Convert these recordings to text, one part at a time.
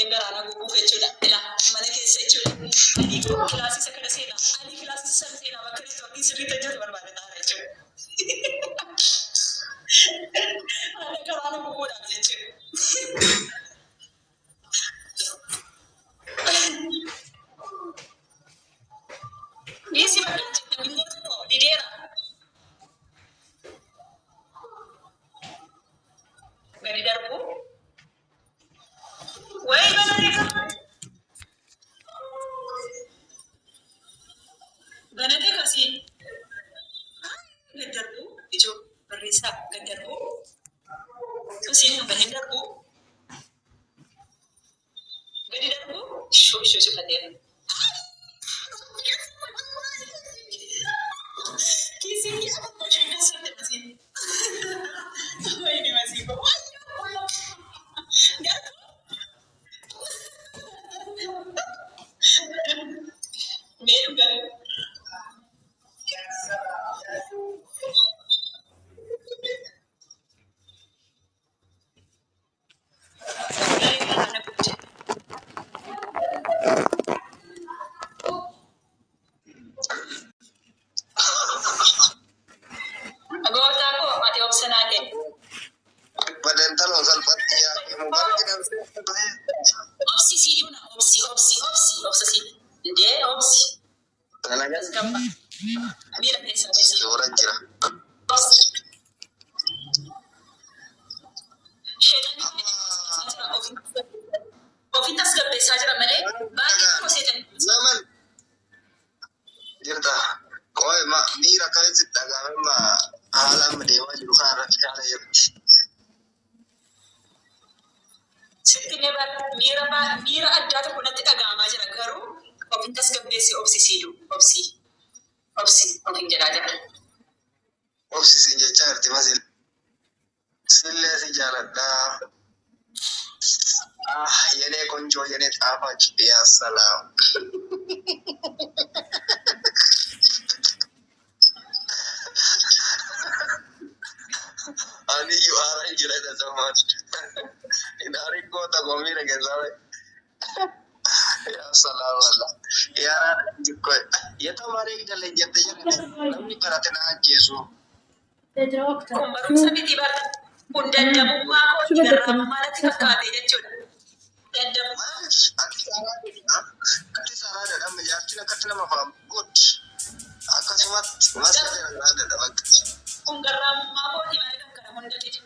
Mubeen garaa na gubuuf jechuudha. Ilaa mana keessa jechuudha. Ani kilaasii isa kana seenaa. Ani kilaasii isa sana seenaa bakka neetwoorkiin sirriitti hojjetu barbaade ta'a jechuudha. Ana garaa na gubuudhaaf jechuudha. Dhiisii bakka jedhamu tokko dideera. Gadi darbu. Wayi banatee banatee kasii gad darbu ijoo barreessaa gad darbu. Kasiin gad hin darbu. Gadi darbu shuu shuu cufateera. Kiisiin kee akka isheen keessatti masii. Wayini masii koo. Mee dhugaa. Kana bulche. Gooftaa koo ati obsa naa kenni. Badantaloo salphatti yaa Mubarak namsee. Obsi sii duna obsi obsi obsi obsa sii. Indee obsi. Dalagan Tasgabba. Miira keessaa basi. Suura jira. Obsi. Sheexanni ofitti tasgabbeessaa jira malee baay'ee tokko seexanni. Zaman jirta. Qoy ma miira akkamitti dhagahame ma haala amma deemaa jiru kana irratti haala jirti. Sitti mee bara miira miira addaa tokko natti dhaga'amaa jira garuu ofitti tasgabbeessi obsi siidu obsi obsi ofiin jedhaa jira. Obsisiin jechaa jirti masil. Sillee si jaaladha. Ah, የኔ ቆንጆ የኔ ጣፋጭ ያ ሰላም። Ani iyyuu aaraan jira isa samaan. Hin goota gomiira keessaa yaa salaam Allah. Yaaraan jikko የተማረ ይግደለኝ jette jedhani namni barate na ajjeesu. Kun barumsa miti bara. Kun dadhabummaa kooti garraamummaa natti fakkaate jechuudha. Dadhabummaa. Maaliif ati saraadha ati saraadha amma jaartiin akkatti nama faamu good akkasumatti masala saraadha bakka. Kun garraamummaa kooti malee kan kana hunda dide.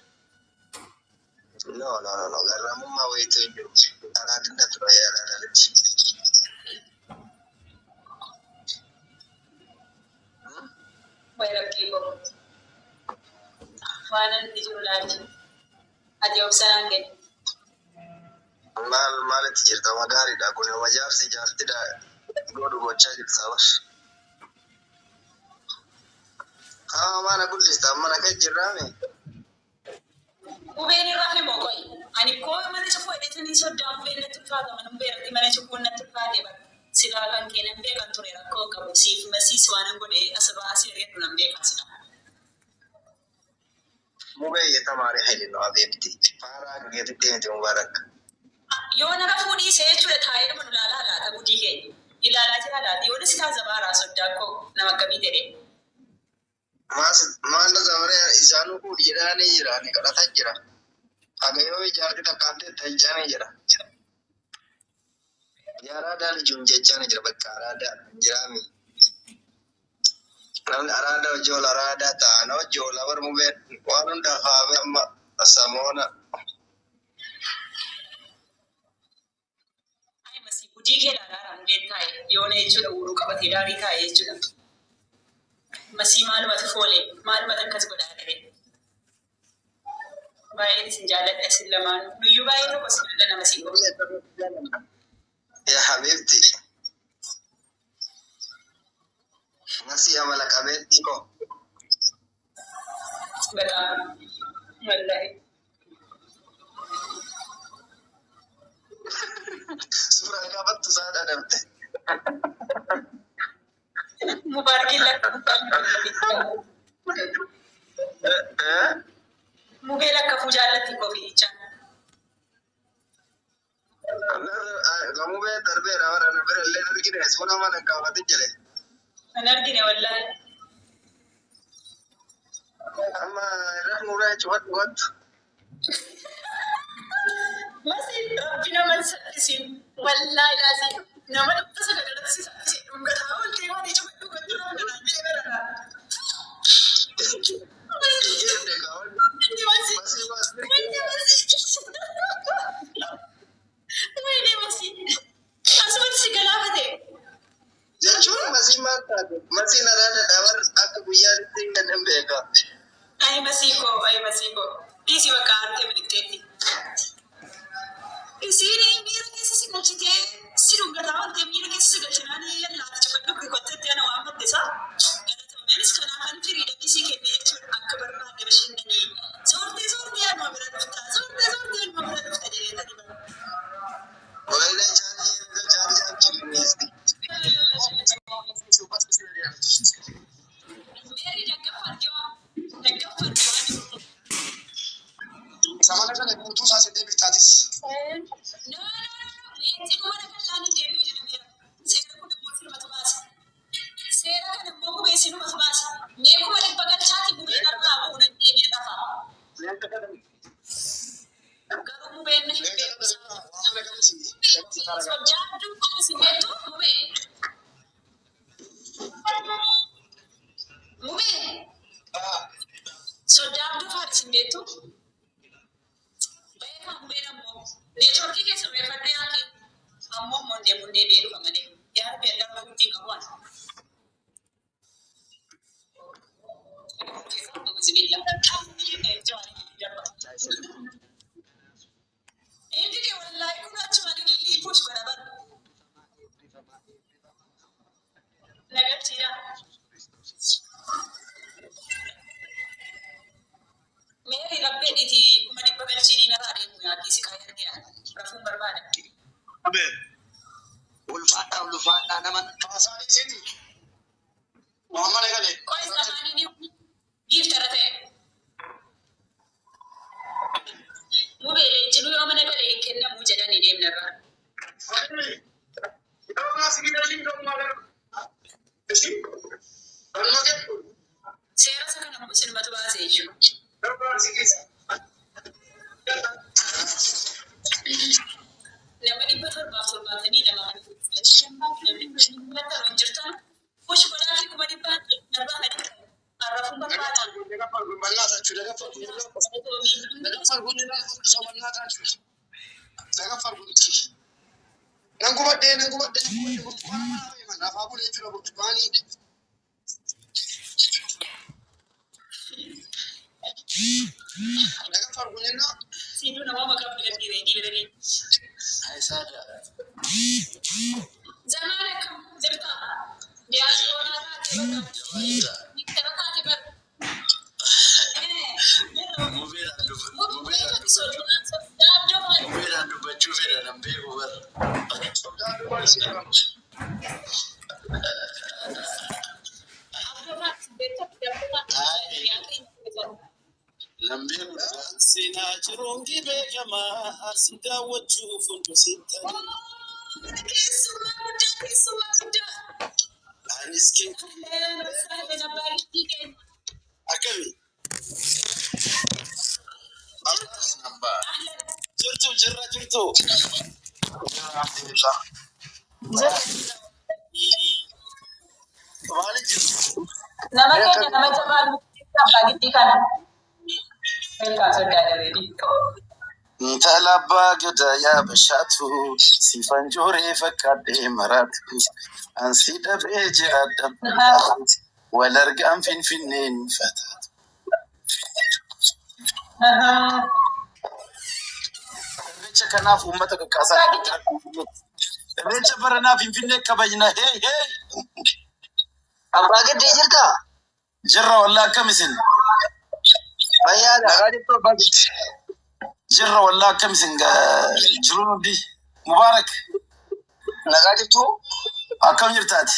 No, no, no, no. Garraamummaa wayiitu hin jiru. Araadina ture yaadaadha. Wayi rakkii koo. Waan inni jiru laali. Ati obsa naan kenni. Maal maalitti jirta? Oma gaariidha kun oma jaarsi jaartidha godhu gochaa jirta bas. Haa mana guddista mana kee jirraame. Qubeen irraa fi moqoyi. Ani koo mana cufuu hidhatanii soddaan qubeen natti ulfaata mana beeratti mana cufuun natti ulfaate bara. Silaa kan kee nan beekan ture rakkoo qabu siif masiis waan an godhe asirraa asii ari'adhu nan beekan silaa. Mubee የተማሪ ኃይል ነው አቤብቲ ፋራ geetitti miti Mubarak. Yoo nara fuudhii jechuudha taa'ee dhuma nu ilaalaa laata gudii keenya. Ilaalaa jira laata yoo si taasisa baaraa soddaa koo nama akkamii ta'e. Maal zamaree isaanuu fuudhi jedhaanii jira ani kadhataa jira. Haga yoo ijaarti takkaatti tajjaanii jira. Yaaraadaa lijuun jechaani jira bakka araadaa jiraami. Namni araadaa hojii araadaa ta'an hojii oola bar mubeen waan hunda haame amma samoona. Ai masii gudii kee ilaalaa raangeen taa'e yoona jechuudha uuruu qabatee daarii taa'e jechuudha. Masii maalumatu foole maalumatu akkas godhaa ta'e. Baay'een isin jaalladha isin lamaanuu. Nuyyuu baay'ee tokko isin jaalladha masii koo. Yaa habiibti. Masii amala qabeettii koo. በጣም ወላሂ Suuraa gaafattu isaa dhadhabte. ሙባርኪን ሙቤ ለከፉ jaallatti koo fiichaa. Mubee darbeera bara na bira illee argine suura mana hin kaafatin jedhe. Kan argine wallaahi. Amma irra cufadhu wattu. Masi rabbi nama hin salphisiin. Wallaahi laazim nama 900 irratti si salphise dhungataa ooltee waan cufadhu gochuu rabbi naan jedhe bara. Jenne kaawwan. Wanni masi. Masii masi. Wanni masi. Wayne masi. Asumatti si galaafate. Jechuun masii maal taate? Masiin araada dhabar akka guyyaatti hin beeka. Ay masii koo, ay masii koo. Dhiisi bakka aartee bilikteetti. Isiin miira keessa si galchitee si dhungataa ooltee miira keessa si galchinaan yallaati cufadhu kottetti ana waan maddisaa. Galatoomeenis kanaafan firiidamii sii kenne jechuun akka barbaadde bashannanii. Soortee soortee anuma bira dhufta. Soortee soortee anuma bira dhufta jedhee tani bara. Wayilee chaarjii erga chaarjii achilisti. Meeri daggaffadhi waan daggaffadhi waan. Zamana kana guutuu isaa seetee biftaatis. No, no, no, no. Leenci mana kallaan hin deebi'u jedhameera. Seera kun immoo sinumatu baasa. Seera kana immoo gubee sinumatu baasa. Mee 100,000 galchaati gubeen irraa bu'u nan deebi'e dhafa. Leenca kana Garuu mubeen hin leenca beeku. kana waa mana qabsi. Shabasa karaa qaba. Sojaaddu kan isin beektu mubee. Mubee. Sojaaddu faan isin beektu. Beekaa mubeen ammoo neetworkii keessa reeffadhee yaaki. Ammoo immoo hin deemu hin deebi'ee dhufa malee. Yaa Rabbi adda ittiin qabu ana. Inni wallahi kun achuma lilii push godha bara. Nagarchiidha. Meeri rabbee dhiti 100,000 galchiinii narraa deemu yaadii si kaayee argina. Rafuun barbaada. Ulfaadhaa ulfaadhaa nama haasaan isiiti. Waan mana galee. Qo'is lamaanii ni giiftara ta'e. Mubee leencinuu yoo mana galee hin kennamuu jedhanii deemnarraa. Seera isa kana immoo sinumatu baasee jiru. Nama 772 kan namni hin jirtan push godhaa fi 100,000 narraa na dhiqan. Arrafuun barbaada. Nan gubadhee nan gubadhee nan gubadhee burtukaana mana feeman afaa bulee jechuudha burtukaanii. Naga fargunyina Siinuu nama maqaa filadhii reedii biradii. Zamaan akkam jirta? Diyaaspooraa taate bakka. Miktara taate bara. Mubeedhaan dubbachuu fedha nan beeku bara. Sodaa duwwaa isii jedhamu. Nan beeku dhugaa. Seenaa jiruun beekamaa asii daawwachuuf hundi sitti. Keessumaa guddaa, keessumaa guddaa. Anis kee akkami? Jirtu jirra jirtu. Alhamdulillah. Maali jirtu? Nama keenya nama jabaa abbaa giddii kana. Welcome soddaa dareedii. Intala abbaa gadaa yaa bashaatu siifan jooree fakkaadhee maraatu ansi dhabee jiraadha wal argaan finfinneen fataatu. Irreecha kanaaf uummata qaqqaasaa Irreecha baranaa finfinnee kabajna hee hee. Abbaa giddii jirtaa? Jirra wallaa akkam isin? Fayyaadha. Nagaa jirtu abbaa giddii. Jirra wallaa akkam isin jiruun hundi Mubaarak Nagaa jirtu akkam jirtaati?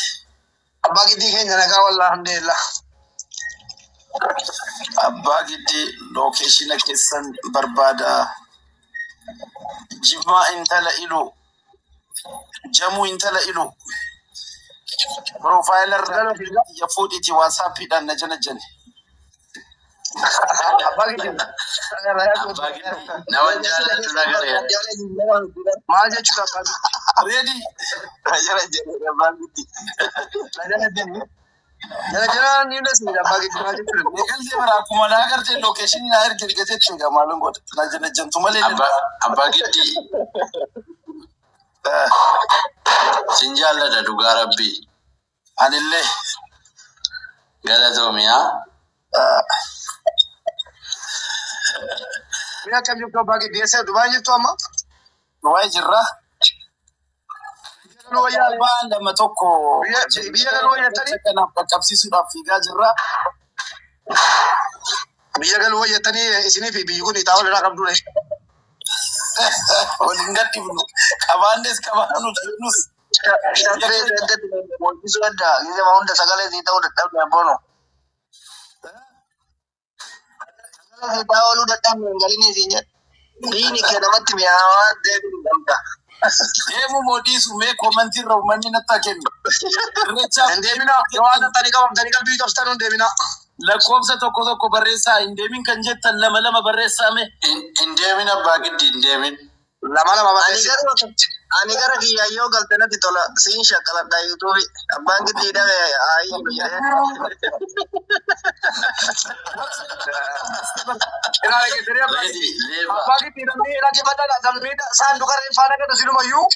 Abbaa giddii keenya nagaa wallaa alhamdulillah. Abbaa giddii lookeeshina keessan barbaada. Jimmaa intala iluu. Jamuu intala ilu. Profile irra kiyya fuudhiiti WhatsAppiidhaan na jala jale. Abbaa giddii. Abbaa giddii nama jaalladhu nagaree. Maal jechuudha abbaa giddii? Ready? Jala jedhee abbaan giddii. Na jala jenni. Jala jala ni hundas abbaa giddii maal jechuudha? Eegaltee bara akkuma naa agartee location naa erge ergatee egaa maalin godha? Na jala jantu malee. Abbaa giddii sin jaalladha dhugaa rabbii. Anillee. Galatoomiyaa. Mee akkam jirtu abbaa giddii? Eessa Dubaay jirtu amma? Dubaay jirra. Biyya galuu wayyaa? Abbaa lama tokko Biyya galuu wayyattanii? kanaaf qaqqabsiisuudhaaf fiigaa jirra. Biyya galuu wayyattanii isinii fi biyyi kun ixaa walirraa qabdudha. Waliin gadhiifnu. Qabaannes qabaannu dhiifnus. Shaffee seentatti mo'isuu danda'a. Gizema hunda sagalee sii ta'uu dadhabne abboono. Sagalee sii ta'uu ooluu dadhabne hin galinii siin jedhe. Biyyi kee namatti mi'aawaa deebiin qabda. Deemu moo dhiisu mee comment irra uummanni natti haa kennu. Irreechaaf Hin deeminaa. Yoo waan tattanii qabamtanii qalbii cabsitan hin deeminaa. Lakkoofsa tokko tokko barreessaa, hin deemin kan jettan lama lama barreessaa mee. Hin deemin abbaa giddii, hin deemin. Lama lama Ani barreessi. garuu ani gara kiyyaan yoo galte natti tola siin shakkaladha YouTube. Abbaan giddii hidhame aayii jedhee. Ilaa dhageessanii abbaa Ready giddii. leeba. Abbaa giddii namni dhaggeeffadhaa namni saanduqa reeffaa nagatu silumayyuu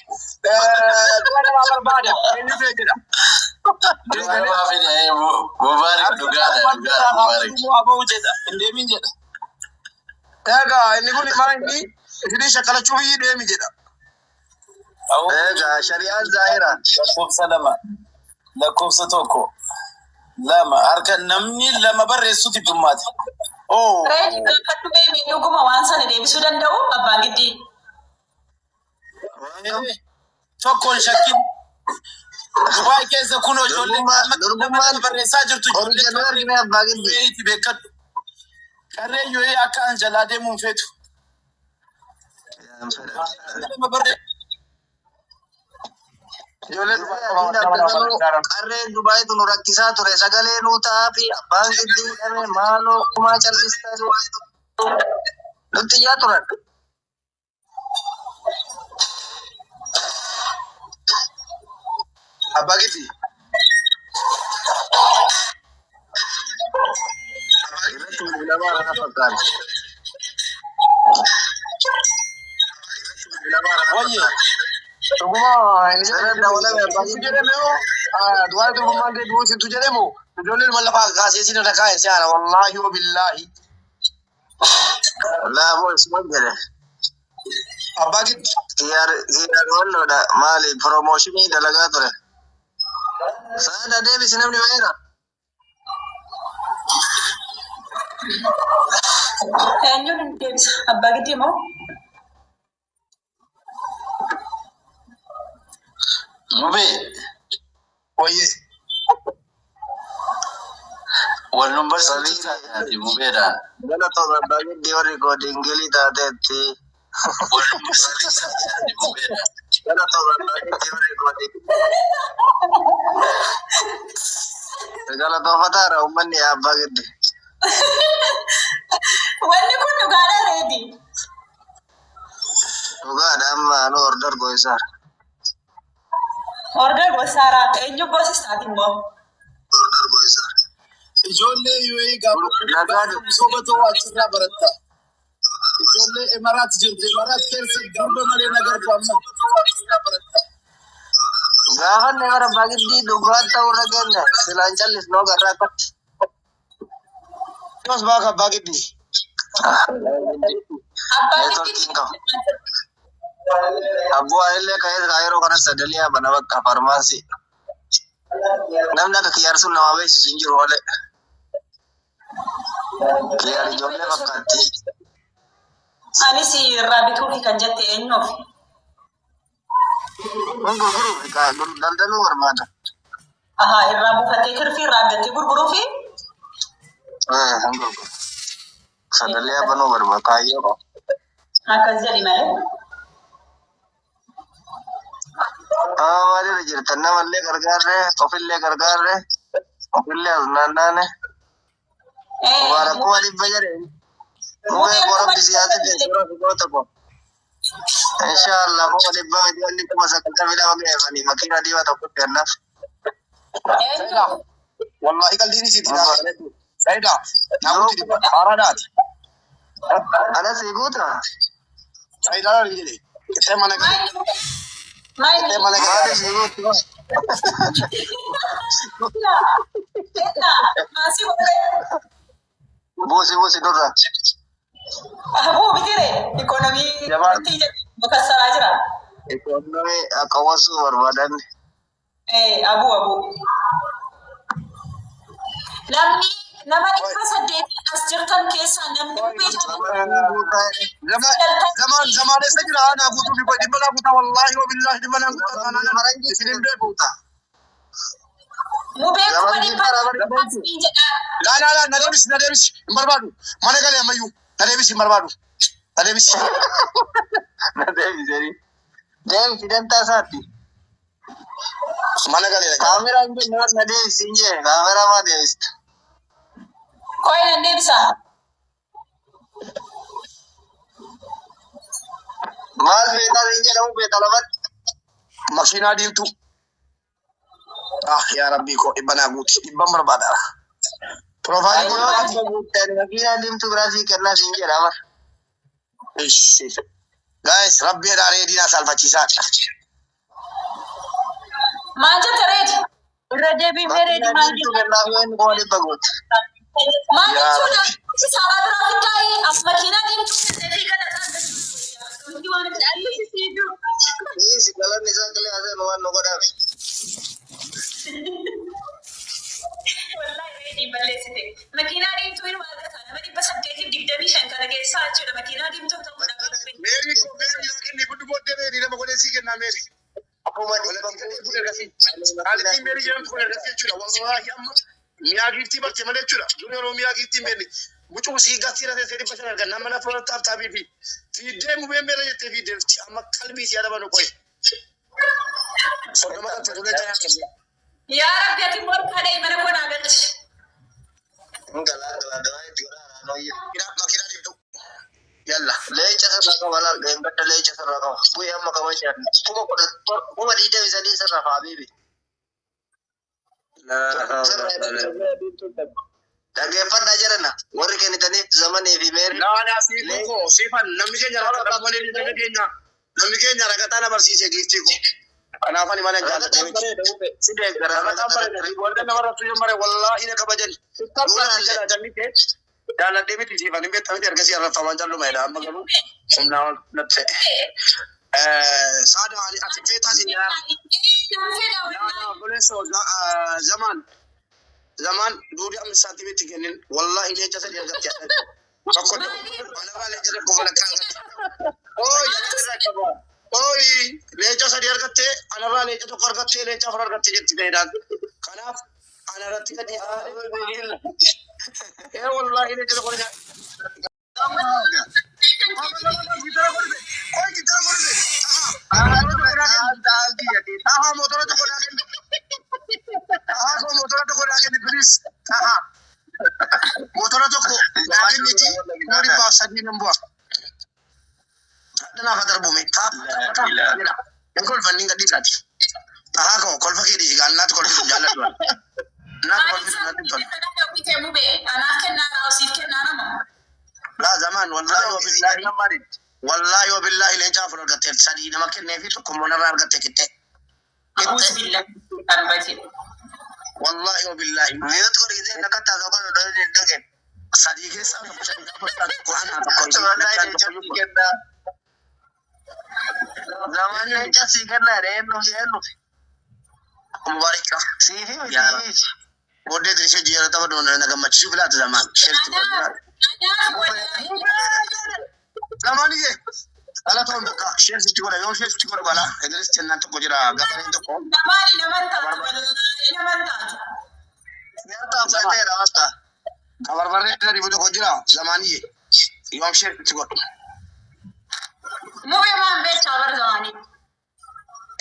dura namaa barbaada. Eenyu ta'e jedha. Dhugaa fide Mubaarik dhugaadha dhugaadha Mubaarik. Aba'u jedha hin deemin jedha. Egaa inni kun maa inni isinii shakkalachuu biyyi deemi jedha. Egaa shari'aan zaahira. Lakkoofsa lama, lakkoofsa tokko, lama, harka namni lama barreessuuti dhummaati. Oh. Reedi, gaafadhu mee dhuguma waan sana deebisuu danda'u abbaan giddii. Tokkoon shakkin. Dubaay keessa kun ijoollee Durbummaan barreessaa jirtu qoricha nu argine abbaa giddii. ijoollee beekadhu. Qarree yoo akka an jalaa deemuun feetu. Lama barree- Ijoollee Dubaay Qarreen Dubaayitu nu rakkisaa ture sagalee nuu ta'aa fi abbaan giddii hidhame maaloo kumaa callistaa nutti iyyaa turan. Abbaa giddii. Irratti bilbilamaa kana fakkaata. Wayye. Dhuguma inni Irra dabalame abbaa jedhame giddii. jedhame hoo Dubaay durbummaan deebi'uu isintu jedhamu ijoolleen ilma lafaa kaasee isin irra kaa'e si haala wallaahi wa billaahi. Laafoo isuma jedhe. Abbaa giddii. Kiyyaar walloodha maali promotion dalagaa ture. Saada deebisi namni ba'eera. Eenyuun hin deebisa? Abbaa giddii moo? Mubee Wayyee. Wal nun barsiisu taate mubeedhaan. Galatoon abbaa giddii warri koodingilii taateetti. Wal nun barsiisu taate mubeedhaan. Galatoon abbaa giddii warri koodingilii. Galatoofataadha uummanni abbaa giddii. Wanni kun dhugaadha reedi. Dhugaadha amma nu order goisaara. Order gosaara eenyu goosistaati immoo? Order goisaara. Ijoollee UAE gaafa soba ta'uu achirraa baratta. Ijoollee Emaraat jirtu. Emaraat keessa durba malee nagartu amma. Gaafanne bara abbaa giddii dhugaa ta'uu irra genne silaan callisnoo garraa akkatti. As baaka abbaa giddii. Abbaa Networkiin qabu. Abbuu illee ka'ee yeroo kanas sadalee bana bakka farmaasii. Namni akka kiyyaar sun nama beeksisu hin jiru malee. Kiyyaar ijoollee fakkaatti. Anis irraa bituufi kan jette eenyuuf? Kun gurguruuf daldaluu barbaada. Ahaa, irraa buufattee tirfii irraa argattee gurguruufi? Hin gurguru. Sadalee banuu barbaada kaayyoo qaba. Akkas jedhi malee. Maalirra jirtan namallee gargaarre ofillee gargaarre ofillee as naannaane. Mubaarak 500,000 jedhe. Mubee koo rabbi siyaasa keessa goota koo. Inshaallah 500,000 ijoolli 92,000 geeffanii makiina diimaa tokko kennaaf. Saida, wallahi qalbiin isiitti naa Saida, naa guuti dhibba haaraadhaati. Ana sii guuta? Saida laal jedhe. Qixxee mana gale. Qixxee mana gale. Maali sii guutu? Buusi buusi nurra. Abuu bitire ikonomii makassaraa jira. Ikonomii akka wasuu barbaadan. Abuu abuu. Namni nama 800 as jirtan keessaa namni mubee Zaman zaman zaman eessa jira naa guutuu fi dhibba naa guutaa wallahi wa billahi dhibba naa guutaa taanaan isin hin beeku. Mubee 100,000 siin jedha. Laa laa laa na deebisi na deebisi hin barbaadu. Mana galee ammayyuu na deebisi hin barbaadu. Na deebisi. Na deebisanii. Deebisi dantaa isaatti. Mana galee. Kaameraa hin jenne na deebisi hin jee. Kaameraa maa deebista? Qoy nan deebisa. Maal feetaa hin jedhamu beeka lafatti. Makiinaa diimtuu. Ah yaa rabbii koo dhibba naa guuti dhibban barbaada. Piroofaayilii Ayyoo koo akka guuttan makiinaa diimtuu biraa sii kennaa siin jedha bara. Ishi. Guys, rabbi jedhaa reedii naa saalfachiisaa. Maal jette reedi? Irra deebii mereedi Makiinaa maal diimtuu jette? kennaaf yoo inni 500,000 guute. Maal Yaa jechuudha? Saaraa biraa fiddaa'ii as makiinaa diimtuu kennee fi galataan Wanti waan itti Callisisiitu. Dhiisi galanni isaa qilee haasa'e waan nu godhaame. Wallahi reediin balleessite. Makiinaa diimtuu inuma argata. Nama 825 kana keessaa jechuudha. Makiinaa diimtuu tokko dhabame. Meerii koo meerii naa kenni buddu booddee meerii nama godhee sii kennaa meerii. 500,000 Walakkii kun ergasii. Qaalittiin meerii jedhamtu kun ergasii jechuudha. Wallaahi amma mi'aa giiftii barte malee jechuudha. Dur yeroo mi'aa giiftii hin beekne. Mucuu sii gastii teessee 500 argan nama lafa irratti taaf fi fiiddee mubeen meera jettee fiiddee dhufti. Amma qalbii si adabanu qoy. 30 kan ta'e kanaa kenne. Yaa Rabbi ati morkaa dha'e mana koo naa galchi. Galaa galaa dawaa itti godhaa naannoo. Makiinaa diimtuu. Yalla. Leenca sirraa qaba laal dheengadda leenca sirraa qaba. Bu'ee amma qaba jedhan 17,000 23,000 sirraa faa biibi. Dhaggeeffadhaa jedhana warri kennitaniif zamanii fi meerri. Laa siifuu koo siifan namni keenya ragataa malee namni keenya namni keenya ragataa na barsiise giiftii koo. Kanaaf ani mana jaalladhee Ragataan miti. bareeda ube si deeggara Ragataan bareeda warra nama rabsu yoo mare wallaahi na kabajan. Dura si jaalladhee miti jaalladhee miti siifan hin beekta miti ergasii arrabfamaan jalluma jedha amma garuu humnaa ol natti ta'e. Saada ani ati feetaa si nyaara. Nan fedha Laa wallahi. laa obboleessoo zamaan zamaan duudi amma saantimiitti kennin wallaahi leenca sadii argatte. Tokko manarraa leenca tokko walakkaa argatte. Ooyi ooyi leenca sadii argatte anarraa leenca tokko argatte leenca afur argatte jetti fayyadaan. Kanaaf anarratti gadi ee wallaahi leenca tokko Qoy gitara godhate. Taha motora tokko naa kenni. Taha koo motora tokko naa kenni please. Taha motora tokko naa kenniti 303,000 nan bu'a. Hadda naaf darbume. Taha jedha. Hin kolfanni hin gadhiisaati. Taha koo kolfa kee dhiisi gaannaatti kolfi sun jaalladhu. Naaf kolfi sun natti tola. Anaaf kennaa naa siif kennaa nama. Laa zamaan wallaahi wa billaahi wallaahi wa billaahi leenca afur argatte sadii nama kennee fi tokko immoo narraa argatte qixxee. A'uuzu billahi arbaji. Wallaahi wa billaahi. Mute godhi gisee akka taasoo kan odoo hin dhageen. Sadii keessaa tokko sadii tokko tokko anaa tokko isii Wallahi lakkaan leenca tokko sii kennaa. Zaman leenca sii kennaa jedhee eenyu fi eenyu. Mubaarak Sii fi Yaa miti. Booddee dirishee jiyara tapha doona na gammachiisuu filaata zamaan. Sheerti Anaaf anaaf wallahi. Zamaan iyye. Dhala bakka sheertitti godha yoo sheertitti godha balaa Idris jennaan tokko jira gabareen tokko. Namaani naman taatu wallahi naman taatu. Nyaata fudhateera bakka. Kabarbarree gadi tokko jira zamaan iyye. Yoom sheertitti godhu. Mubee maan beektaa bara zamaanii.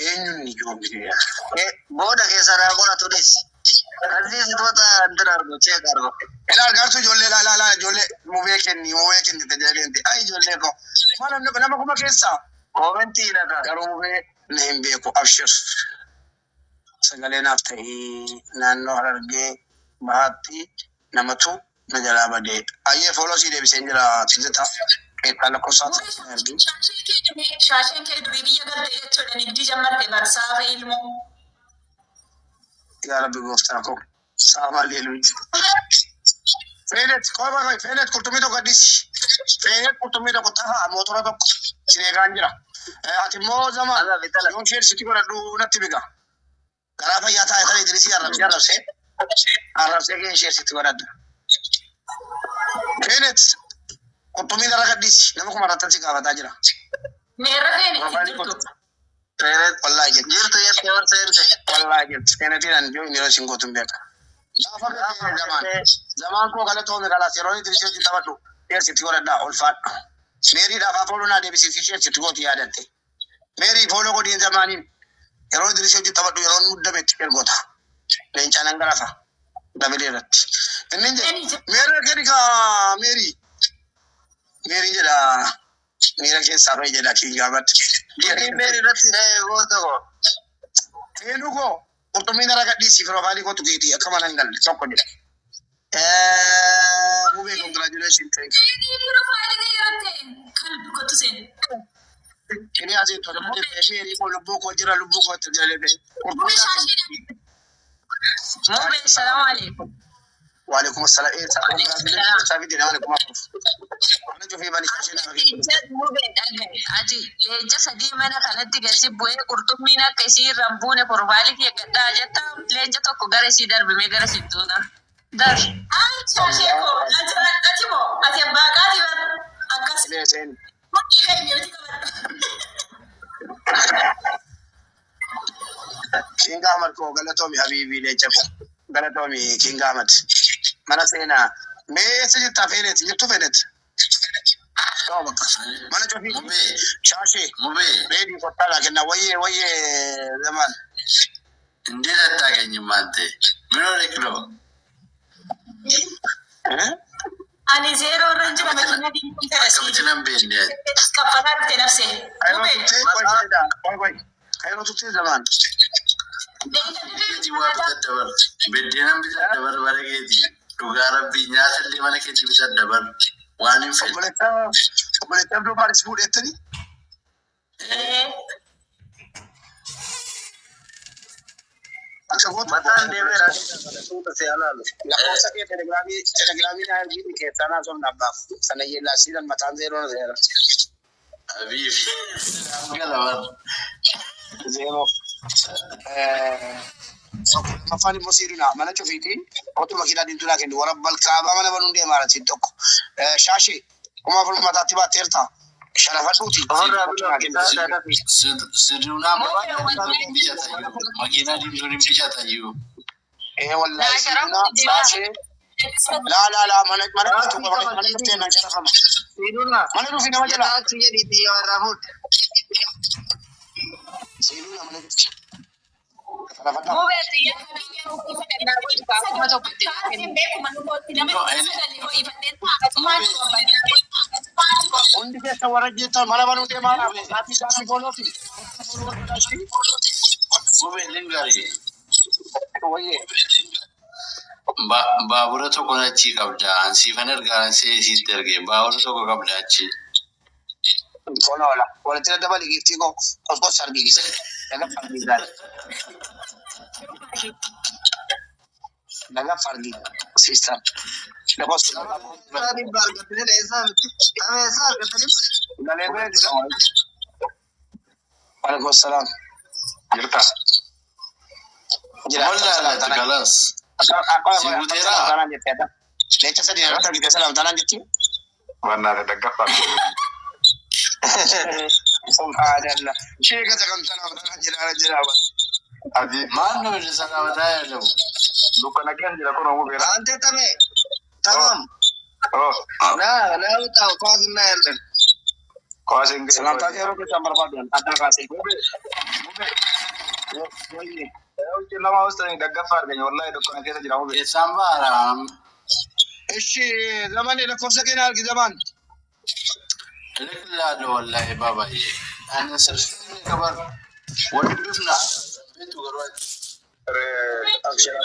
Eenyu Eenyuun ijoollee? Booda keessa naa qoratu dhis. Kasii ስትወጣ እንትን አድርጎ check አድርጎ። Ilaal gaartuu ijoollee laa laa laa ijoollee mubee kenni mubee kenni tajaajilente ay ijoollee koo maal namni nama kuma keessaa Comment hidhata. Garuu mubee na hin beeku abshir sagalee naaf ta'ee naannoo Harargee bahaatti namatu na jalaa badee ayyee follow sii deebisee jira tizita keessaa lakkoofsaatti ergi. Shaasheen kee durii biyya galte jechuudha nigdii jammarte barsaafa ilmoo. Yaa Rabbi gooftaa koo saamaa leeluuti. Feenet qofa qofa feenet qurxummii tokko addisi. Feenet qurxummii tokko ta'a mootora tokko sin eegaan jira. Ati immoo zaman Ala bitala. yoon isheen sitti godhadhu natti biga. Garaa fayyaa taa'e sana Idrisii arrabsee arrabsee arrabsee kee ishee sitti godhadha. Feenet qurxummii irra gaddisi nama kuma irratti si gaafataa jira. Meerra feene Profaayilii jirtu. kottu. Feenet wallaahi jirti. Jirtu jettee ol seente. Wallaahi jirti. Feenetiin ani yoo inni yeroo isin gootu hin beeka. Gaafa beekee zamaan zamaan koo galatoome kalaas yeroo Idrisii hojii taphadhu ishee sitti godhadhaa ulfaadhu. Meeriidhaaf afooluu naa deebisiisi ishee sitti gootu yaadatte. Meerii follow godhiin zamaaniin yeroo Idrisii hojii taphadhu yeroo muddametti ergoota. Leencaan hangarafa dabalee irratti. Inni jedhe meerra gadi kaa meerii. Meerii jedha miira keessaa fa'i jedha kiin gaafatti. Jirri meeri irratti dhahee goota koo. Seenuu koo qurxummiin irra gadhiisi profaayilii kootu keetii akka mana hin galle tokko jedha. Mubee congratulations, thank you. Profaayilii kee irratti kalbi kottu seen. Inni asii tola meerii koo lubbuu koo jira lubbuu koo itti jira Mubee qurxummii. Shaasheedha. Mubee salaamu alaikum. وعليكم السلام. إيه congratulations saafii jedhama kuma afur. Ana cufii bani shaashee nama fi. Mubee dhagaye ati leenca sadii mana kanatti gasi bu'ee qurxummiin akka isii irra hin buune profaayilii kee gadhaa jetta leenca tokko gara isii darbimee gara isii duuna. Dar. Ay shaashee koo ati ati moo ati abbaa qaati bar akkas Seen seen. mudhii kee mi'ooti qabadha. King Ahmad koo galatoomi habiibii leenca koo galatoomi King Ahmad mana seenaa mee eessa jirtaa feenet jirtu feenet. Ta'u bakka mana cufii Mubee, shaashee Mubee, reedii kottaa laa kenna wayyee wayyee zaman. እንዴት አታገኝም አንተ? ምን ሆነህ ነው? Ani zeeroo irra hin jira makiina diimtuu fedha Akkamitti nan beekne? Kaffataa dhufte nafsee. Kayroo Mubee. tuttee qoy qoy qoy kayroo tuttee zaman. Keetii waa bitadha bar. Biddeenan bitadha bar bara keetii. Dhugaa rabbii nyaata illee mana keetii bitadha bar. Waan hin fedhe. Obboleessa obboleessa Abduu Faaris fuudhettanii. Akka gootu. Mataan deemeera. Suuta si alaalu. Lakkoofsa kee telegiraamii telegiraamii naa ergii keessaa naa somna abbaaf sana yeellaasiidhaan mataan zeeroo na zeera. Abiif. Gala bar. Zeeroo. Tokko lammaffaan immoo siiduna mana cufiiti otu makiinaa diimtuu naa kennu warra balkaabaa mana banuun deemaa jira siin tokko. Shaashee 4000 mataatti baatteerta sharafadhuuti. Ofirraa Otu naa kennu. bilaa dafi. Siduunaa makiinaa diimtuun bitatayyuu. Makiinaa diimtuun hin bitatayyuu. Ee wallaahi siiduna shaashee laa laa laa mana mana dhuftu qaba mana dhuftee naan sharafama. Siiduna. Mana dhufi nama jala. Yataatu jedhiitii yoo irraa fuudhe. Siiduna mana dhufti. Sharafadhaa. Mubee xiyya kuma tokko itti kennu. Hundi keessa warra jirtan mana banuu deemaa jira. Saatii saatii follow fi. Mubee lingari. Wayyee. Baabura tokko achii qabda. Ansiifan ergaa ansee isiitti erge. Baabura tokko qabda achi. Kola wala. Walitti daddabali giiftii koo qoskos argisiisa. Daga fargii. Daga fargii. Sister. Lakkoofsa. Dhibba argatanii eessaa miti? Nama eessaa argatanii? Galee bee Waalaikum salaam. Jirta. Jira. Molla galas. Si guuteera? Leenca sadii irratti argite salaam taanaan jetti. Wannaate daggaffaa. Subhaanallah. Sheeka sakam salaam taanaan jira jira. Aji Maal nu inni salaamataa yaadamu? dukkana keessa jira kun uumuu beera. አንተ ተሜ ተማም Oh. ና ና ውጣ ኳስ እናያለን። Kuwaasiin ga'e. Salantaa kee yeroo keessaan barbaadan adda kaasee. Mube. Mube. Lama hoostanii daggaffaa arganye wallahi dukkana keessa jira mube. Keessaan baara. Ishi zamani lakkoofsa kee na argi zaman. Ilaallu wallahi babaay'ee. Ani sirrii qaban waliin dhufna. Beektu garuu Abshira.